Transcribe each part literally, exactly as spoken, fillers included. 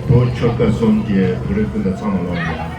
བོད་ཆོལ་ཁ་གསུམ་གྱི་བོད་རིགས་སྤུན་ཟླ་ཚང་མ་ལོག་ཡིན།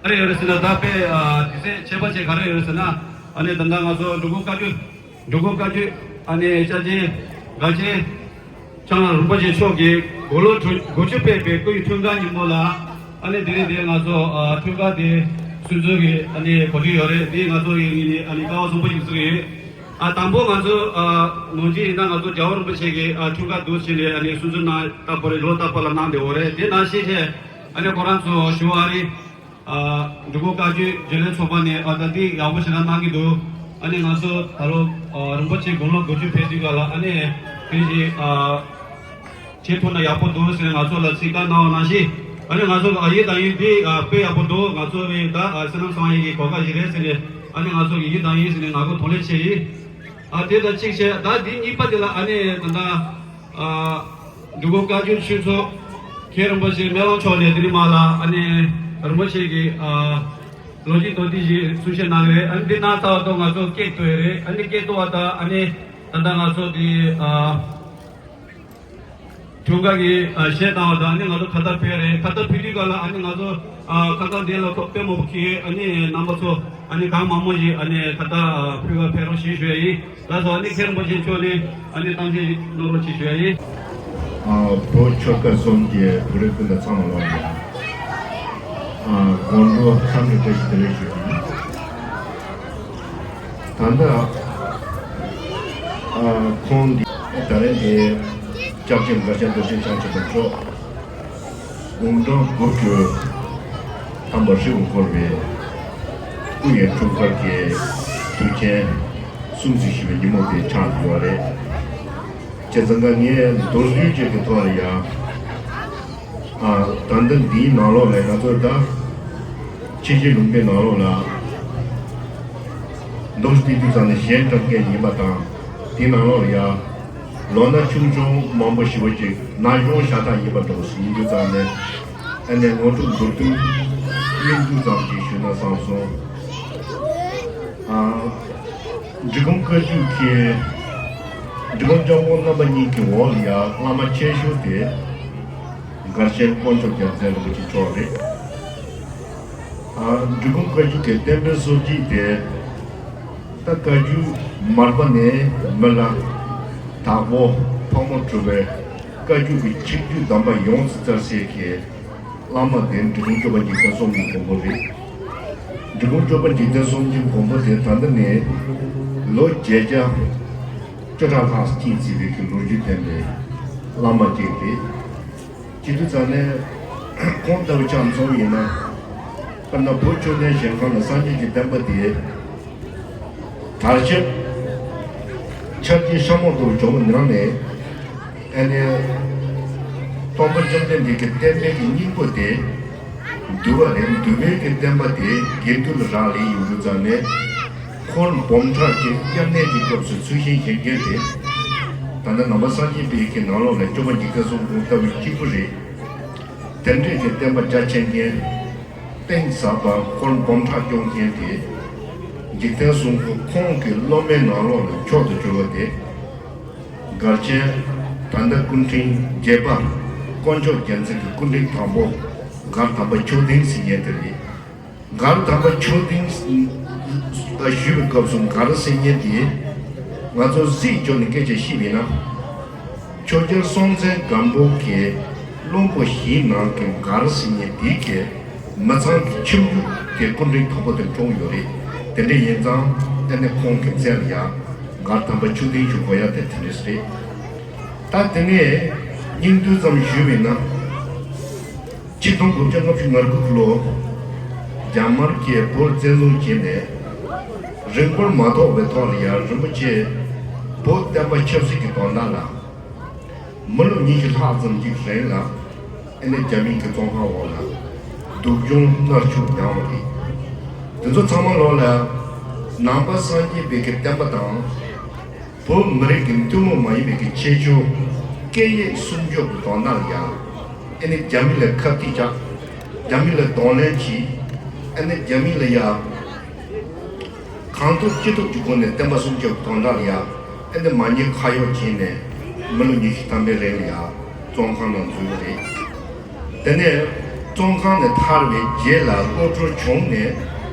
ག་རེ་ཡོད་རེད་ཟེར་ན། ད་དཔེ་ཨ་དུས་ཚོད་ཁྱད་པར་ཅན་ག་རེ་ཡོད་རེད་ཟེར་ན། ཨ་ནི་ད་ལྟ་ང་ཚོ་འབྲུག་སྒོ་བཀའ་བརྒྱུད། འབྲུག་སྒོ་བཀའ་བརྒྱུད། ཨ་ནི་ཅ་ཆེན། སྒ་ཆེན། ལྕང་རིན་པོ་ཆེ་མཆོག་གིས་དགུང་ལོ་དྲུག་དགུ་བཅུ་ཕེབས་པའི་སྐུའི་འཁྲུངས་སྐར་ཉིན་མོ་ལ། ཨ་ནི་དེ་རིང་འདིར་ང་ཚོ་ཨ་འཁྲུངས་སྐར་དེ་སྲུང་བརྩི་གི་ཨ་ནི་གོ་སྒྲིག་ཡོད་རེད། དེ་ང་ཚོ་ཡི་ངོས་ནས་ཨ་ནི་སྐལ་བ་བཟང་པོ་ཞིག་བཟོས་ཡོད། ཨ་དང་པོ་ང་ཚོ་ཨ་ནང་ཆེན་ཡིན་ན་ང་ཚོ་རྒྱལ་བ་རིན་པོ་ཆེ་གི་ཨ་འཁྲུངས་སྐར་འདུག་ཟེར་ནས་ཨ་ནི་སྲུང་བརྩི་གནང་། རྟག་པར་རེད། ལོ་རྟག་པར་ལ་གནང་བསྡད་ཡོད་རེད། དེ་ནང་བཞིན་བྱས་ཨ་ནི་ཁོ་རང་ཚོ་ཞུ་བ་རེད། ཨ་འབྲུག་སྒོ་བཀའ་བརྒྱུད་རྒྱུན་ལས་ཚོགས་པ་ནས་ཨ་ད་འདི་ཡག་པོ་ཞེ་དྲག་གནང་གི་འདུག་ཨ་ནི་ང་ཚོ་ད་ལོ་ཨ་རིན་པོ་ཆེ་དགུང་ལོ་དགུ་བཅུ་ཕེབས་དུས་སྐབས་ལ་ཨ་ནི་དེ་བཞིན་ཨ་བྱེད་ཐུབ་ན་ཡག་པོ་འདུག་ཟེར་ནས་ང་ཚོ་ལ་ཚིག་བཀའ་གནང་བ་ནང་བཞིན། ཨ་ནི་ང་ཚོ་ཨ་ཡིག་དང་ཡིག་འདི་ཨ་དཔེ་ཡག་པོ་འདུག་ང་ཚོ་བས་ད་ཨ་བསོད་ནམས་བསགས་ཡས་ཀྱི་གོ་སྐབས་ཤིག་རེད་ཟེར་ནས། ཨ་ནི་ང་ཚོ་གི་ཡིག་དང་ཡིག་ཟེར་ནས་ང་ཚོ་གདོང་ལེན་བྱས་ཡིན། ཨ་དེ་དང་གཅིག་བྱས་ད་འདི་གཉིས་པ་དེ་ལ་ཨ་ནི་ད་ལྟ་ཨ་འབྲུག་སྒོ་བཀའ་བརྒྱུད་ཆོས་ཚོགས་མཁན་རིན་པོ་ཆེ་སྨན་བླ་མཆོག་ནས་དེ་རིང་མ་ལ་ཨ་ནི་རིན་པོ་ཆེ་གི་ཨ་ལོ་རྒྱུས་མདོར་བསྡུས་ཤིག་གསུང་བཤད་གནང་གི་རེད། ཨ་ནི་འདི་གནང་ཚར་བ་དང་ང་ཚོ་ཀེག་གཏོར་ཡས་རེད། ཨ་ནི་ཀེག་གཏོར་བ་དང་ཨ་ནི་ད་ལྟ་ང་ཚོ་དེ་ཨ་འཁྲུངས་སྐར་གྱི་ཨ་གཞས་བཏང་བ་དང་ཨ་ནི་ང་ཚོ་ཁ་བཏགས་ཕུལ་ཡས་རེད། ཁ་བཏགས་ཕུལ་དུས་སྐབས་ལ་ཨ་ནི་ང་ཚོ་ཨ་ཁ་བཏགས་དེ་ལ་ཁོ་དཔེ་མང་པོ་འཁྱེར། ཨ་ནི་རྣམ་པ་ཚོ་ཨ་ནི་གང་མང་མང་ཞིག་ཨ་ནི་ཁ་བཏགས་ཨ་ཕུལ་བར་ཕེབས་རོགས་ཞེས་ཞུ་ཡ་ཡིན། ལགས་སོ། ཨ་ནི་མཁན་རིན་པོ་ཆེ་མཆོག་ནས་ཨ་ནི་གཏམ་བཤད་ཞིག་གནང་རོགས་ཞེས་ཞུ་ཡ་ཡིན། ཨ་བོད་ཆོལ་ཁ་གསུམ་གྱི་བོད་རིགས་སྤུན་ཟླ་ཚང་མ་ལོག་ཡིན། ཨ་དགོང་དྲོ་འཚམས་འདྲི་བཀྲ་ཤིས་བདེ་ལེགས་ཞུ་རྒྱུ་ཡིན། ད་ལྟ་ཨ་ཁོང་འདི་ད་རེས་འདི་སྐྱབས་རྗེ་མགར་བྱམས་རྡོ་རྗེ་འཆང་ཆེན་པོ་མཆོག་དགུང་གྲངས་དགུ་བཅུ་ཐམ་པ་ཧྲིལ་པོ་འཁོར་བའི་སྐུ་ཡི་འཁྲུངས་སྐར་གྱི་དུས་ཆེན་སྲུང་བརྩི་ཞུ་བའི་ཉིན་མོ་དེ་ཆགས་ཡོད་རེད། བྱས་ཙང་ཀ་ངས་མདོར་བསྡུས་ཅིག་གི་ཐོག་ལ་ཡང་ཨ་ད་ལྟ་འདིའི་ནང་ལོགས་ལ་ང་ཚོ་ད་ཕྱི་རྒྱལ་ལུང་པའི་ནང་ལོགས་ལ་མདོར་བསྡུས་དུས་ཙམ་ནས་གཞས་འཁྲབ་མཁན་ཡིན་པ་དང་། དེའི་ནང་ལོགས་ལ་ཡང་ལོ་ན་ཆུང་ཆུང་མང་པོ་ཞེ་པོ་ཅིག་ན་གཞོན་ཤ་སྟག་ཡིན་པ་འདྲ་བོ་ཞིག་ཡིན་དུས་ཙམ་ནས། ཨ་ནི་ངོ་སྤྲོད་མདོར་བསྡུས་སྙིང་བསྡུས་ཙམ་ཅིག་ཞུས་ན་བསམ་སོང་། ཨ་འབྲི་གུང་བཀའ་བརྒྱུད་ཀྱི་འབྲི་གུང་སྐྱབས་མགོན་རྣམ་པ་གཉིས་ཀྱི་འོག་ལ་ཡང་བླ་མ་ཆེ་ཤོས་དེ་མགར་ཆེན་དཀོན་མཆོག་རྒྱལ་མཚན་རིན་པོ་ཆེ་མཆོག་རེད། ཨ། འབྲི་གུང་བཀའ་བརྒྱུད་ཀྱི་བསྟན་པའི་སྲོལ་འབྱེད་དེ། ད་བཀའ་བརྒྱུད་མར་པ་ནས་མི་ལ་དྭགས་པོ་ཕག་མོ་གྲུ་པའི་བཀའ་བརྒྱུད་ཀྱི་ཆིག་བརྒྱུད་གདམས་པ་ཡོངས་སུ་རྩལ་སའི་གི་བླ་མ་དེ་འབྲི་གུང་སྐྱོབ་པ་འཇིག་རྟེན་གསུམ་གྱི་མགོན་པོ་རེད། འབྲི་གུང་སྐྱོབ་པ་འཇིག་རྟེན་གསུམ་གྱི་མགོན་པོ་དེ་ད་ལྟ་ནས་ལོ་བརྒྱད་བརྒྱ་བཅུ་ཕྲག་ལྷག་སྐྱེས་ཚིག་པའི་གི་ལོ་རྒྱུས་ལྡན་པའི་བླ་མ་ཅིག་རེད། སྤྱི་འཐུས་ཚང་ནས་ཁོང་ལྟ་བུ་ཆ་མཚོན་ཡིན་ན། དཔེར་ན་བོད་ཆོས་ལྡན་ཞིང་ཁམས་ལ་སངས་རྒྱས་ཀྱི་བསྟན་པ་དེ་དར་ཁྱབ་ཆར་གྱི་ཤ་མོག་ཏུ་བྱུང་བའི་ནང་ནས། ཨ་ནི་སྟོན་པ་བཅོམ་ལྡན་འདས་ཀྱི་བསྟན་པའི་གི་སྙིང་པོ་དེ་འདུལ་བ་རེད། འདུལ་བའི་གི་བསྟན་པ་དེ་དགེ་འདུན་ལ་རག་ལས་ཡོང་དུས་ཙང་ནས། འཁོར་འབུམ་ཕྲག་གཅིག་དབྱར་གནས་ཀྱི་སྐབས་སུ་ཚུལ་ཤིང་བཞེངས་མཁན་དེ། ད་ལྟ་ནང་པ་སངས་རྒྱས་པའི་གི་ནང་ལོགས་ལ་སྐྱོབ་པ་འཇིག་རྟེན་གསུམ་མགོན་ལྟ་བུ་གཅིག་པུ་རེད། དེ་འདྲས་ཀྱི་བསྟན་པ་རྒྱ་ཆེན་མཁན། གཏིང་ཟབ་པ་འཁོར་འབུམ་ཕྲག་སྐྱོང་མཁན་དེ། འཇིག་རྟེན་གསུམ་མགོན་ཁོང་གི་སློབ་མའི་ནང་ལོགས་ལ་མཆོག་ཏུ་གྱུར་པ་དེ། མགར་ཆེན་དར་མདའ་སྐུ་ཕྲེང་བརྒྱད་པ། དཀོན་མཆོག་རྒྱལ་མཚན་གྱི་སྐུ་ཕྲེང་དང་པོ། མགར་དམ་པ་ཆོས་ལྡིང་ཟེར་མཁན་དེ་རེད། མགར་དམ་པ་ཆོས་ལྡིང་ཞུས་པའི་སྐབས་སུ་མགར་ཟེར་མཁན་དེ་ང་ཚོ་གཟིགས་ཆོག་ནས་སྐད་ཆ་བཤད་པ་ཡིན་ན། ཆོས་རྒྱལ་སྲོང་བཙན་སྒམ་པོ་གི་བློན་པོ་བཞིའི་ནང་གི་མགར་ཟེར་མཁན་དེ་གི་མི་ཚང་གི་ཁྱིམ་རྒྱུད་དེ་སྐུ་ཕྲེང་དང་པོ་དེ་འཁྲུངས་ཡོད་རེད། དེ་འདྲ་ཡིན་ཙང་ཨ་ནི་ཁོང་གི་མཚན་ལ་ཡང་མགར་དམ་པ་ཆོས་ལྡིང་ཞུ་དགོས་ཡ་དེ་དེ་འདྲས་རེད། ད་དེ་ནས་སྙིང་བསྡུས་ཙམ་ཞུས་པ་ཡིན་ན། ཆིག་སྟོང་དགུ་བརྒྱ་ལྔ་བཅུ་ང་དགུ་ལོ། རྒྱ་དམར་གྱིས་བོད་བཙན་བཟུང་བྱས་ནས། རིང་པོར་མ་ཐོགས་པའི་ཐོག་ལ་ཡང་རིན་པོ་ཆེ་བོད་བསྟན་པ་ཆབ་སྲིད་ཀྱི་དོན་དག་ལ། མི་ལོ་ཉི་ཤུ་ལྷག་ཙམ་ཞིག་རིང་ལ། ཨ་ནི་རྒྱ་མིའི་གི་བཙོན་ཁང་འོག་ལ་སྡུག་སྦྱོང་མནར་གཅོད་མྱངས་པ་རེད། དེ་ཚོ་ཚང་མ་ལོག་ལ་ནང་པ་སངས་རྒྱས་པའི་གི་བསྟན་པ་དང་། བོད་མི་རིགས་ཀྱི་ཐུན་མོང་མ་ཡིན་པའི་གི་ཁྱད་ཆོས་སྐད་ཡིག་སྲུང་སྐྱོབ་ཀྱི་དོན་དག་ལ་ཡང་། ཨ་ནི་རྒྱ་མི་ལ་ཁ་གཏད་བཅག་རྒྱ་མི་ལ་གདོང་ལེན་བྱས། ཨ་ནི་རྒྱ་མི་ལ་ཡང་གང་ཐུབ་ཅི་ཐུབ་ཀྱི་སྒོ་ནས་བསྟན་པ་སྲུང་སྐྱོབ་ཀྱི་དོན་དག་ལ་ཡང་། ཨ་ནི་མ་ཉེས་ཁ་གཡོགས་བྱས་ནས་མི་ལོ་ཉི་ཤུ་ཐམ་པའི་རིང་ལ་ཡང་བཙོན་ཁང་ནང་འཛུལ་བ་རེད། དེ་ནས་བཙོན་ཁང་ནས་ཐར་བའི་རྗེས་ལ་གློད་གྲོལ་བྱུང་ནས།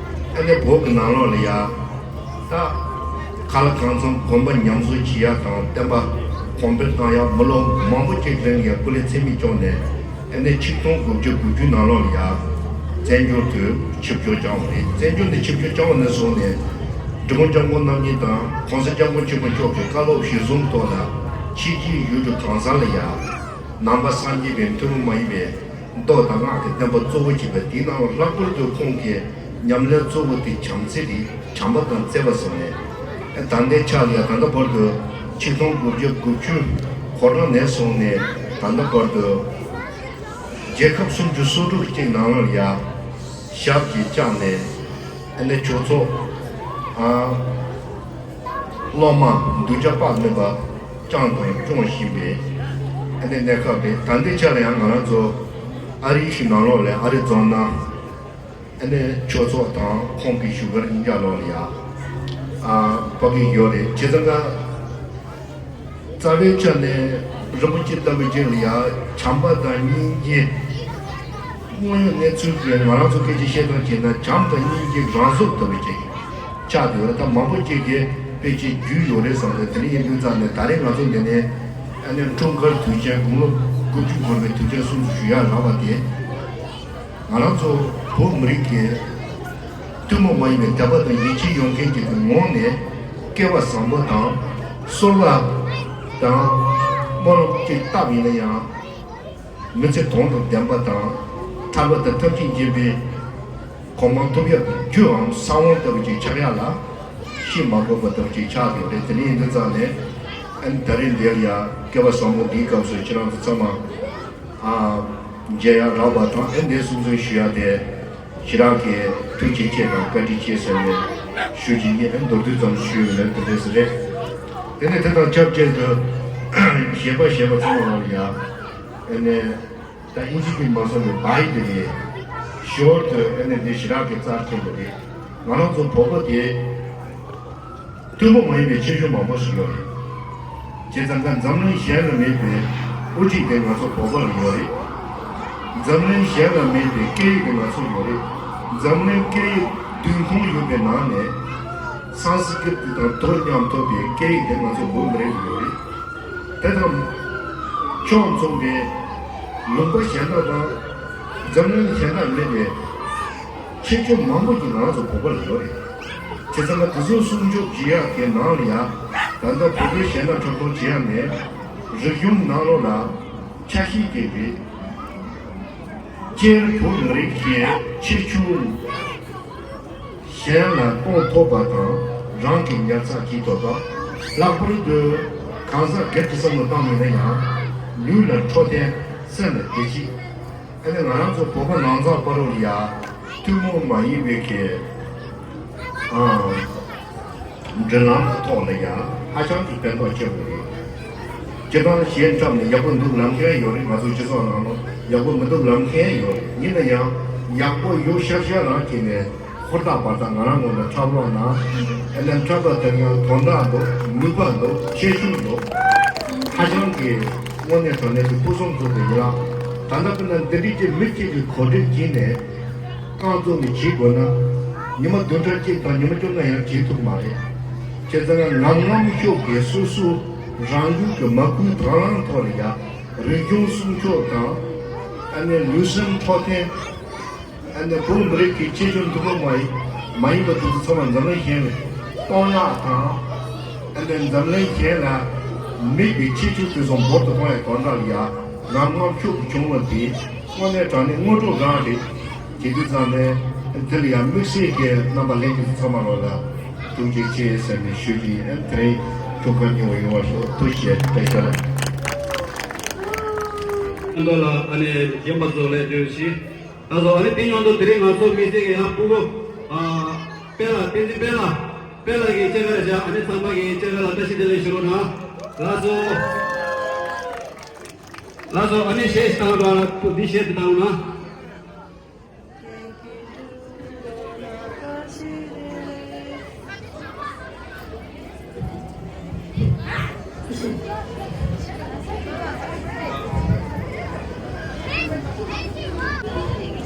ཨ་ནི་བོད་ཀྱི་ནང་ལོགས་ལ་ཡ། ད་ག་ལ་གང་འཚམ་དགོན་པ་ཉམས་གསོ་བྱེད་ཡ་དང་བསྟན་པ་གོང་འཕེལ་གཏོང་ཡ་མི་ལོ་མང་པོ་གཅིག་རིང་ཡ་སྐུ་ལས་ཚེ་མེད་བཅོལ་ནས། ཨ་ནི་ཆིག་སྟོང་དགུ་བརྒྱ་དགུ་བཅུ་ནང་ལོགས་ལ་ཡ། བཙན་བྱོལ་དུ་ཆིབས་བསྒྱུར་བསྐྱངས་པ་རེད། བཙན་བྱོལ་ནས་ཆིབས་བསྒྱུར་བསྐྱངས་པ་ནས་བཟུང་ནས། འབྲི་གུང་སྐྱབས་མགོན་རྣམ་གཉིས་དང་གོང་ས་སྐྱབས་མགོན་ཆེན་པོ་མཆོག་གི་བཀའ་སློབ་གཞིར་བཟུང་ཐོག་ལ། ཕྱི་རྒྱལ་ཡུལ་གྲུ་གང་ས་ལ་ཡ། ནང་པ་སངས་རྒྱས་པའི་ཐུན་མོང་མ་ཡིན་པའི་མདོ་དང་སྔགས་ཀྱི་བསྟན་པ་གཙོ་བོ་བྱས་པ་དེའི་ནང་ལྷག་པར་དུ་ཁོང་གི་ཉམས་ལེན་གཙོ་བོ་དེ་བྱམས་བརྩེ་རེད། བྱམས་པ་དང་བརྩེ་བ་ཟེར་ནས། ད་ལྟའི་ཆ་ལ་ཡང་ད་ལྟ་བར་དུ་ཆིག་སྟོང་དགུ་བརྒྱ་དགུ་བཅུ་གོ་གྲངས་ནས་བཟུང་ནས་ད་ལྟ་བར་དུ་རྒྱལ་ཁབ་སུམ་ཅུ་སོ་དྲུག་ཅིག་ནང་ལ་ཡང་ཞབས་ཀྱིས་བཅགས་ནས། ཨ་ནི་ཆོས་ཚོགས། ཨ། སློབ་མ་བདུན་བརྒྱ་དཔག་མེད་པ་བསྐྱངས་དང་སྐྱོང་བཞིན་པའི་ཨ་ནི་གནས་སྐབས་རེད། ད་ལྟའི་ཆ་ལ་ཡང་ང་རང་ཚོ་ཨ་རིའི་ཤི་ནང་ལོགས་ལ་ཨ་རི་རྫོང་ནང་ཨ་ནི་ཆོས་ཚོགས་དང་ཁོང་གི་བཞུགས་སྒར་གཉིས་ཀ་ལོགས་ལ་ཡ། ཨ། ཕ་གི་ཡོད་རེད། བྱས་ཙང་ཀ་རྩ་བའི་ཆ་ནས་རིན་པོ་ཆེ་ལྟ་བུ་ཅིག་ལ་ཡ། བྱམས་པ་དང་སྙིང་རྗེ། དངོས་ཡོད་གནས་ཚུལ་གྱི་ང་རང་ཚོ་སྐད་ཆ་བཤད་སྟངས་བྱས་ན་བྱམས་དང་སྙིང་རྗེ་རང་གཟུགས་ལྟ་བུ་ཅིག་ཆགས་ཡོད་རེད། ད་མང་པོ་ཅིག་གིས་དཔེ་ཅིག་རྒྱུས་ཡོད་རེད་བསམ་རེད། དེ་འདྲ་ཡིན་དུས་ཙང་ནས་ད་རེས་ང་ཚོ་འདི་ནས་ཨ་ནི་འཁྲུངས་སྐར་དུས་ཆེན་དགུང་ལོ་དགུ་བཅུ་འཁོར་བའི་དུས་ཆེན་སྲུང་བརྩི་ཞུ་ཡ་རག་པ་དེ། ང་རང་ཚོ་བོད་མི་རིགས་ཀྱི་ཐུན་མོང་མ་ཡིན་པའི་དད་པ་དང་ཡིད་ཆེས་ཡོད་མཁན་གྱི་ངོས་ནས་སྐལ་བ་བཟང་པོ་དང་གསོལ་བ་དང་སྨོན་ལམ་ཅིག་བཏབ་ཡིན་ན་ཡང་། མི་ཚེ་དོན་དང་ལྡན་པ་དང་ཐར་པ་དང་ཐམས་ཅད་མཁྱེན་པའི་གོ་འཕང་ཐོབ་ཡག་གི་རྒྱུའམ་ས་བོན་ལྟ་བུ་ཅིག་ཆགས་ཡག་ལ་ཤི་མ་དགོས་པ་ལྟ་བུ་ཅིག་ཆགས་ཡོད་རེད། དེ་འདྲ་ཡིན་དུས་ཙང་ནས་ཨ་ནི་ད་རེས་འདིར་ཡང་སྐལ་བ་བཟང་པོ་འདིའི་སྐབས་སུ་ཁྱེད་རང་ཚོ་ཚང་མ། ཨ། མཇལ་ཡག་རག་པ་དང་ཨེ་འདི་སྲུང་བརྩི་ཞུ་ཡག་དེ་ཞེ་དྲག་གི་ཐུགས་རྗེ་ཆེ་དང་བཀའ་དྲིན་ཆེ་ཟེར་ནས་ཞུ་རྒྱུ་ཡིན། ཨེ་མདོར་བསྡུས་ཙམ་ཞུས་ཡོད་ན་དེ་འདྲས་རེད། དེ་ནས་དེ་དང་ཆབས་ཅིག་ཏུ་གཞས་པ་གཞས་པ་ཚང་མ་ལ་ཡ་ཨེ་ནས་ད་ཨིན་ཇི་གི་མ་སོང་བའི་བྷའི་དེ་རེད། ཞོར་དུ་ཨེ་ནས་འདི་ཞེ་དྲག་གི་རྩ་ཆེན་པོ་རེད། ང་རང་ཚོ་བོད་པ་དེ། ཐུན་མོང་མ་ཡིན་པའི་ཁྱད་ཆོས་མང་པོ་ཞིག་ཡོད་རེད། བྱས་ཙང་ཀ་འཛམ་གླིང་གཞན་ལ་མེད་པའི་དབུ་ཁྲིད་དེ་ང་ཚོ་བོད་པ་ལ་ཡོད་རེད། འཛམ་གླིང་གཞན་ལ་མེད་པའི་སྐད་ཡིག་དེ་ང་ཚོ་ཡོད་རེད། འཛམ་གླིང་སྐད་ཡིག་བདུན་ཁོངས་ཡོད་པའི་ནང་ནས་སང་སི་ཀྲིཏ་དང་དོ་མཉམ་ཐོབ་པའི་སྐད་ཡིག་དེ་ང་ཚོ་བོད་མི་རིགས་ཀྱི་ཡོད་རེད། དེ་དང་ཕྱོགས་མཚུངས་པའི་ལུང་པ་གཞན་དག་དང་འཛམ་གླིང་གཞན་དག་མེད་པའི་ཁྱད་ཆོས་མང་པོ་ཞིག་ང་ཚོ་བོད་པར་ཡོད་རེད། བྱས་ཙང་དེ་ཚོ་སྲུང་སྐྱོབ་བྱེད་ཡག་གི་ནང་ལ་ཡང་ད་ལྟ་བོད་པའི་གཞས་སྣ་འཁྲབ་སྟོན་བྱེད་ཡག་ནས་རིག་གཞུང་ནང་ལོགས་ལ་ཆ་ཤས་ཀྱི་རིགས། སྤྱིར་བོད་མི་རིགས་ཀྱི་ཁྱད་ཆོས་གཞན་ལ་གཏོང་ཐུབ་པ་དང་རང་གི་ཉར་ཚགས་བྱེད་ཐུབ་པ། ལྷག་པར་དུ་གང་ཟག་སྒེར་གྱི་བསམ་བློ་བཏང་ཡོད་ན་ཡང་ལུས་ལ་འཕྲོད་བསྟེན། སེམས་ལ་བདེ་སྐྱིད། ཨ་ནི་ང་རང་ཚོ་བོད་པ་ནང་ཚགས་པ་རུ་ཡ་ཐུན་མོང་མ་ཡིན་པའི་གི་ཨང་། འབྲེལ་ལམ་གྱི་ཐོག་ལ་ཡང་ཧ་ཅང་གི་ཕན་ཐོགས་ཆེན་པོ་རེད། སྤྱིར་བཏང་གཞས་འཁྲབ་ནས་ཡག་པོ་འདུག་ལབ་མཁན་ཡོད་རེད། ང་ཚོ་སྤྱི་ཚོགས་ནང་ལ་ཡག་པོ་མི་འདུག་ལབ་མཁན་ཡོད་རེད། ཡིན་ན་ཡང་ཡག་པོ་ཡོད་ཤར་ཤར་རང་བྱས་ནས་ཧུར་ཐག་འབད་ཐག་ང་རང་ངོས་ནས་འཁྲབ་རོགས་གནང་། ཨ་ནི་འཁྲབ་པ་དེ་ཡང་དོན་དག་འདུག་ནུས་པ་འདུག་ཁྱད་ཆོས་འདུག་ཧ་ཅང་གི་དངོས་གནས་དྲང་གནས་ཀྱི་ཕུན་སུམ་ཚོགས་པའི་ཡིན་ལ། ད་ལྟ་དཔེར་ན་འདི་འདྲའི་ཅིག་མི་གཅིག་གིས་གོ་སྒྲིག་བྱས་ནས། རྐང་བཙུགས་ནས་བྱེད་དགོས་ན། ཉི་མ་བདུན་ཕྲག་གཅིག་དང་ཉི་མ་བཅོ་ལྔ་ཡང་བྱེད་ཐུབ་མ་རེད། བྱས་ཙང་ངམ་ངམ་ཤུགས་ཀྱིས་སོ་སོ་རང་རྒྱུད་ཀྱི་མ་བསྐུལ་དང་བླངས་ཐོག་ལ་ཡ། རིག་གཞུང་སྲུང་སྐྱོབ་དང་། ཨ་ནི་ལུས་སེམས་འཕྲོད་བསྟེན། ཨ་ནི་བོད་མི་རིགས་ཀྱི་ཁྱད་ཆོས་འདུ་འགོད་མ་ཡིན་མ་ཡིན་པ་དེ་ཚོ་ཚང་མ་འཛམ་གླིང་གཞན་ལ་གཏོང་ཡག་དང་། ཨ་ནི་འཛམ་གླིང་གཞན་ལ་མི་གི་ཁྱད་ཆོས་དེ་ཚོ་འབུར་དུ་གཏོང་ཡག་དོན་དག་ལ་ཡ། ངམ་ངམ་ཤུགས་ཀྱིས་བྱུང་བ་དེ། དངོས་གནས་དྲང་གནས་དངོས་གྲུབ་རང་རེད། བྱེད་དུས་ཙང་ནས་དེ་ལ་ཡང་དམིགས་བསལ་གྱི་རྣམ་པ་ལྷན་རྒྱས་ཚང་མ་ལོ་ལ་ཐུགས་རྗེ་ཆེ་ཟེར་ནས་ཞུ་རྒྱུ་ཡིན། དེ་རིང་ཁྱུང་དཀར་རྙིང་བ་ཡོང་བ་ཤོག་ཐུགས་རྗེ་ཆེ། བཀྲ་ཤིས་བདེ་ལེགས། ཨ་ནི་རྒན་པ་ཚོ་ལ་འབྲེལ་ཞིག་ད་སོ་ཨ་ནི་དེ་སྔོན་དུ་དེ་རིང་ང་ཚོ་མི་སེར་གྱི་ཡང་སྤུ་གུ་ཨ་དཔལ་ལ་བསྟན་འཛིན་དཔལ་ལ་དཔལ་ལ་གི་ལྕགས་ར་བཞག་ཨ་ནི་ཚང་མ་གི་ལྕགས་ར་ལ་བཀྲ་ཤིས་བདེ་ལེགས་ཞུ་རོགས་གནང་། ལགས་སོ། ལགས་སོ། ཨ་ནི་གཞས་ཤིག་བཏང་རོགས། འདི་གཞས་འདི་བཏང་རོགས་གནང་། ལགས་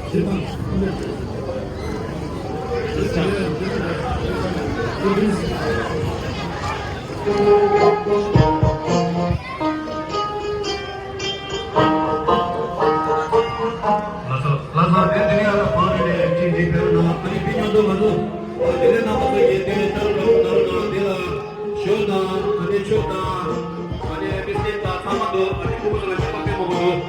སོ། ལགས་སོ། དེ་དེ་ཡང་བོད་རིགས་ལས་ཀྱི་འདི་བོད་ནང་ཨ་ནི་ཕི་ཉོ་འདུག་མ་འདུག་དེ་ནས་རྣམ་པ་ཚོ་ཡིས་དེ་ནས་ལྟ་རུ་འགྲོ་ལྟ་རུ་འགྲོ་དེ་ལ་ཞོ་དང་ཨ་ནི་ཆུ་དང་ཨ་ནི་མི་སེར་དང་ཚང་མ་འདུག་ཨ་ནི་ཕྲུ་གུ་ཚོ་ལ་ཆམ་པ་སྤྲད་མ་དགོས་འདུག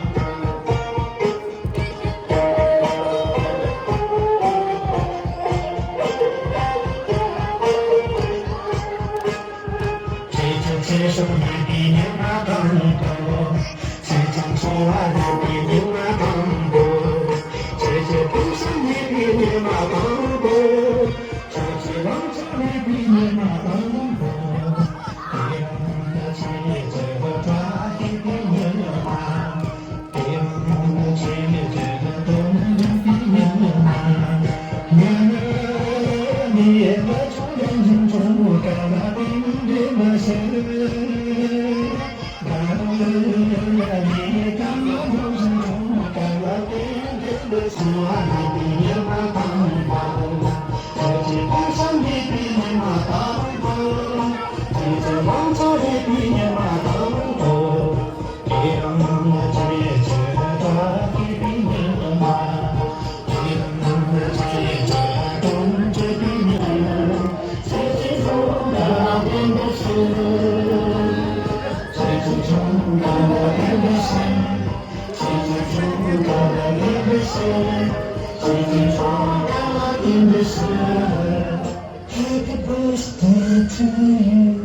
Happy birthday to you.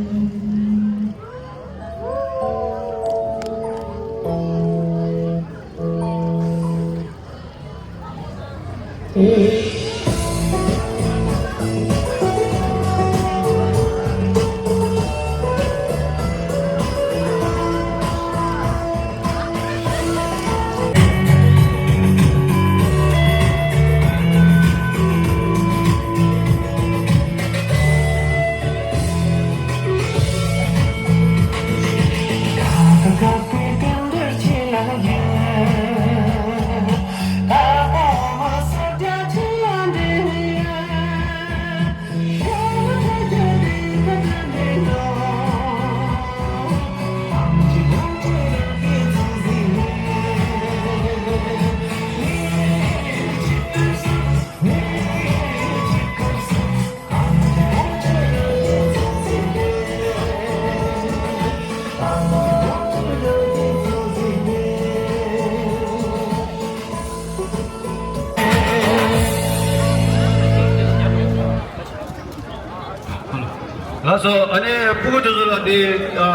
ལགས་སོ། ཨ་ནི་སྤུ་གུ་དེ་ཚོ་ལ་དེ་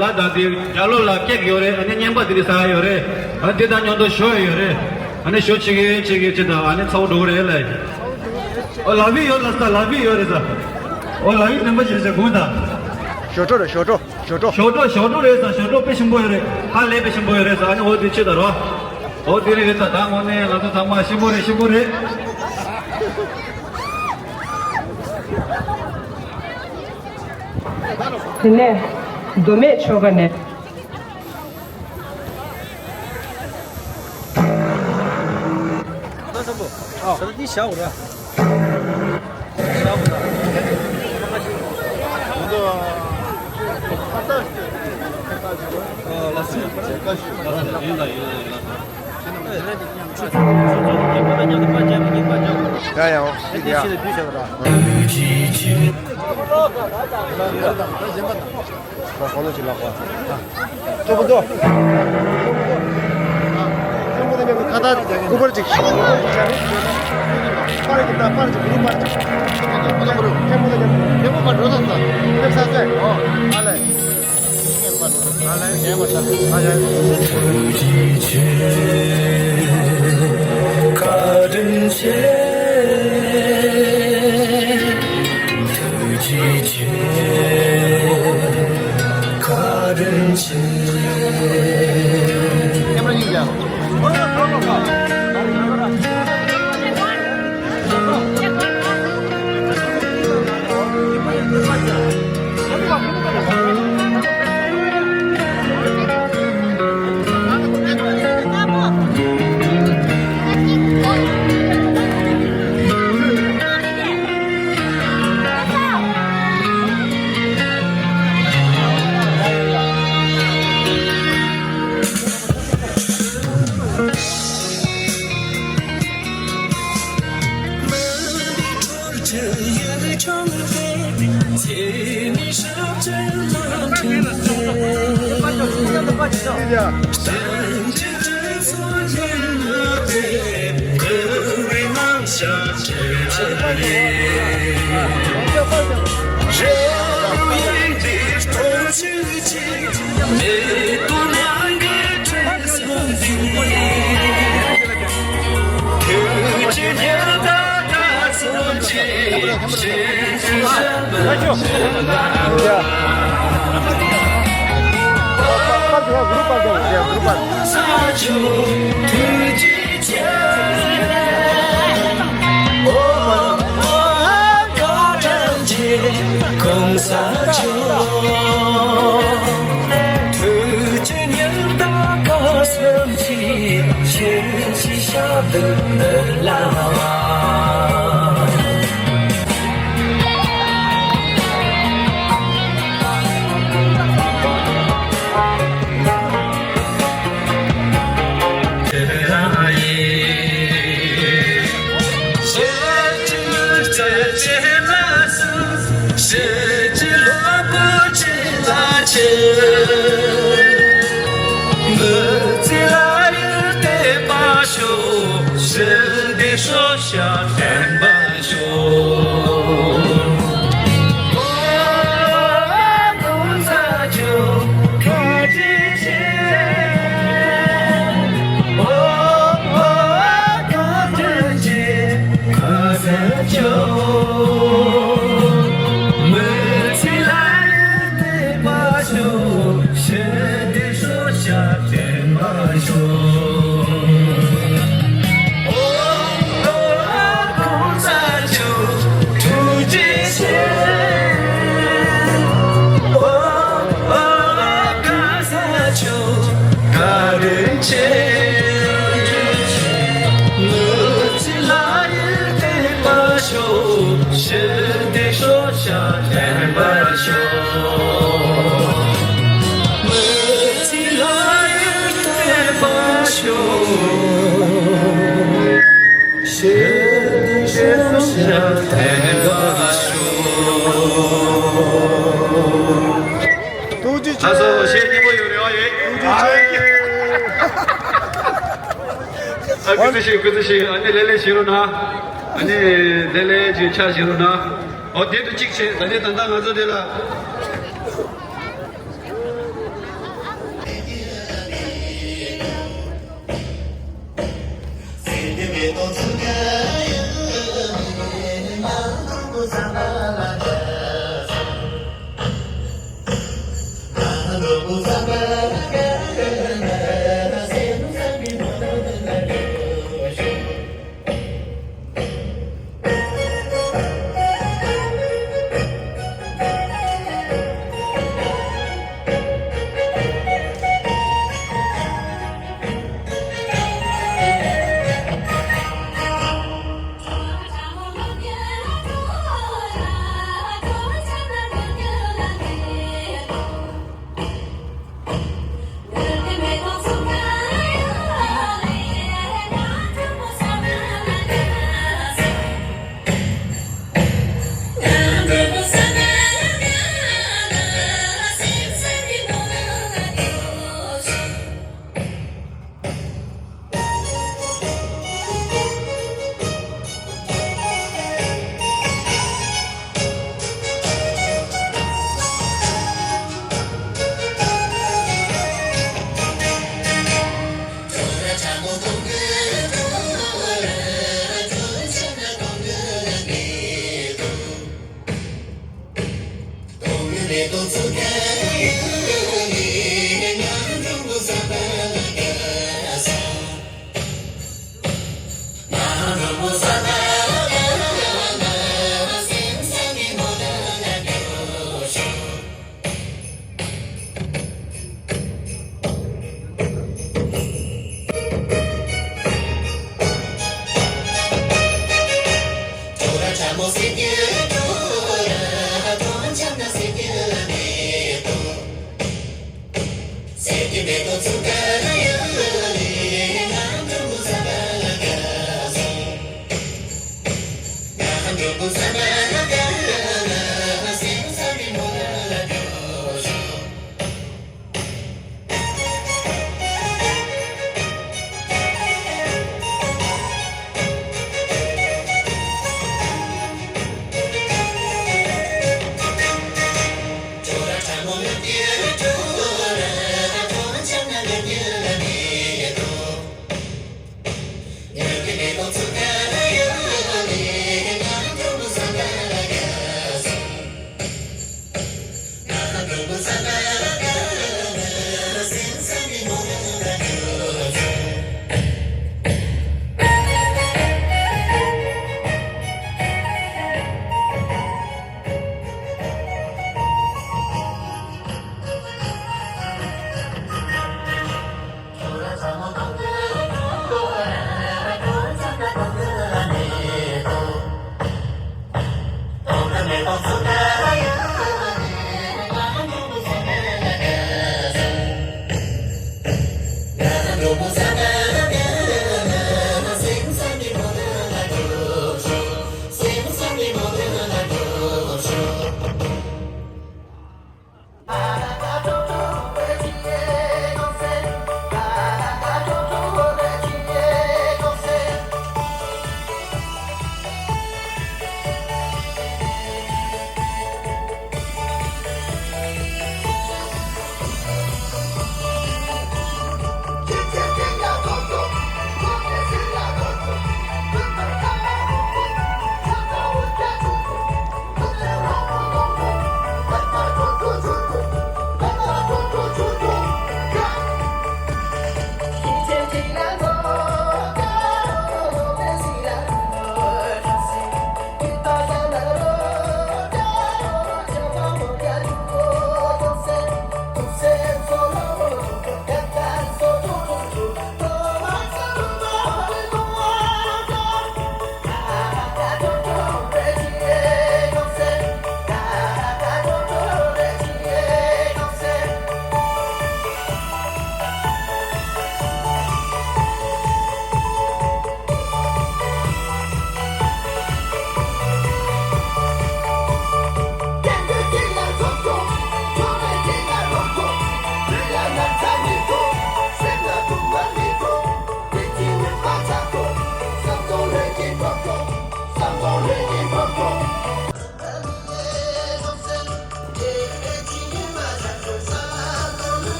ལ་དང་དེ་རྒྱབ་ལོགས་ལ་ཀེག་ཡོད་རེད། ཨ་ནི་རྔན་པ་དེ་འདྲ་ཟ་ཡ་ཡོད་རེད། ཨ་ནི་དེ་དང་མཉམ་དུ་ཞོ་ཡོད་རེད། ཨ་ནི་ཞོ་ཕྱེ་གི་ཕྱེ་གི་ཕྱེ་དང་། ཨ་ནི་ཚ་བོ་འགྲོ་གི་རེད་ལ། ཨོ་ལ་བི་ཡོད་ལ་ས་ལ་བི་ཡོད་རེད་ས། ཨོ་ལ་བི་ནང་པ་ཞེས་ཟེར་གོང་དང་། ཞོ་ཏྲོ་རེད། ཞོ་ཏྲོ། ཞོ་ཏྲོ། ཞོ་ཏྲོ་ཞོ་ཏྲོ་རེད་ས། ཞོ་ཏྲོ་དཔེ་ཞིམ་པོ་ཡོད་རེད། ཧ་ལས་དཔེ་ཞིམ་པོ་ཡོད་རེད་ས། ཨ་ནི་འོ་དེ་ཕྱེ་དང་རོ། འོ་དེ་རེད་རེད་ས། ད་དངོས་གནས་ང་ཚོ་ཚང་མ་ཞིམ་པོ་རེད། ཞིམ་པོ་རེད། དེ་ནས་མདོ་སྨད་ཆོལ་ཁ་ནས། ཡ་ཡང་ཡ། ཁོང་ཚོ་ཅིག་ལག་པ། ཅོག་པོ་ཏོ། ཁོང་ཚོ་མཉམ་དུ་ཁ་བཏགས་སྐུ་པར་ཅིག་པར་གྱི་ད་པར་ཅིག་གུ་རུ་པར་ཅིག་ཁྱེད་མོ་ཚོ་མཉམ་དུ་ཁྱེད་མོ་པར་འགྲོ་ཐུབ་ས། སླེབས་ས་སེ། ཨོ། ཨ་ལེ། གོང་ས་མཆོག་ཐུགས་རྗེ་ཉི་ཟླ་སྐར་གསུམ་གྱི་ཆོས་ཀྱི་ཞབས་རྡུལ་འདི་ལ། ཐུགས་རྗེ་ཆེ། ཨ་སོ་ཞེ་སྙིང་པོ་ཡོད་རེད་བ་ཡོད། ཐུགས་རྗེ་ཆེ། ཨ་སྐུ་ཚེ་ཞིག་སྐུ་ཚེ་ཞིག་ཨ་ནི་ལེ་ལེ་བྱེད་རོགས་གནང་། ཨ་ནི་ལེ་ལེ་ཅིག་ཆ་བྱེད་རོགས་གནང་། ཨོ་དེ་དུ་གཅིག་བྱས། ད་ནི་ད་ལྟ་ང་ཚོ་དེ་ལ།